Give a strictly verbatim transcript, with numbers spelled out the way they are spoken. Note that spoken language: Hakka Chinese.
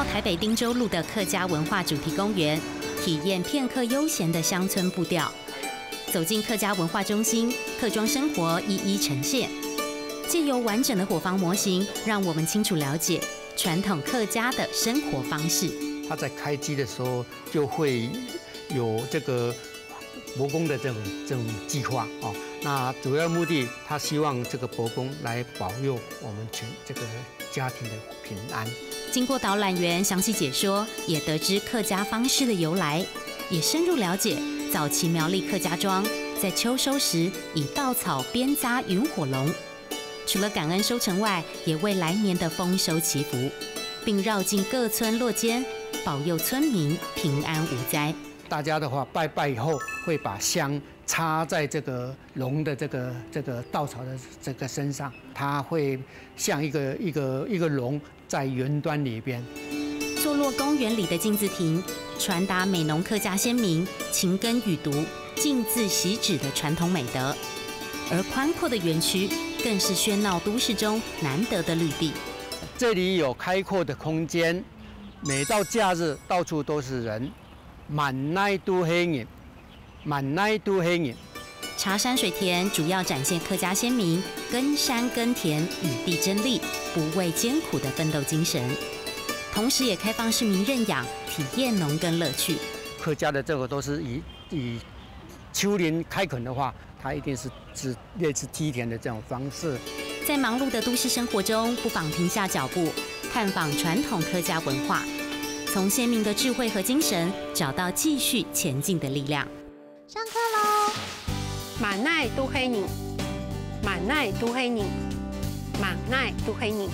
台北汀州路的客家文化主题公园，体验片刻悠闲的乡村步调。走进客家文化中心，客庄生活一一呈现。借由完整的伙房模型，让我们清楚了解传统客家的生活方式。他在开机的时候就会有这个伯公的这种这种计划哦。那主要目的，他希望这个伯公来保佑我们全这个家庭的平安。经过导览员详细解说，也得知客家方式的由来，也深入了解早期苗栗客家庄在秋收时以稻草编扎云火笼，除了感恩收成外，也为来年的丰收祈福，并绕境各村落间，保佑村民平安无灾。大家的话拜拜以后，会把香插在这个龙的这个这个稻草的这个身上，它会像一个一个一个龙在云端里边。坐落公园里的敬字亭，传达美浓客家先民勤耕雨读、敬字惜纸的传统美德。而宽阔的园区，更是喧闹都市中难得的绿地。这里有开阔的空间，每到假日到处都是人，满哪都黑影，满哪都黑影。茶山水田主要展现客家先民耕山耕田、与地争利、不畏艰苦的奋斗精神，同时也开放市民认养，体验农耕乐趣。客家的这个都是以以丘陵开垦的话，它一定是是类似梯田的这种方式。在忙碌的都市生活中，不妨停下脚步，探访传统客家文化，从先民的智慧和精神，找到继续前进的力量。上课喽！满哪都黑影，满哪都黑影，满哪都黑影。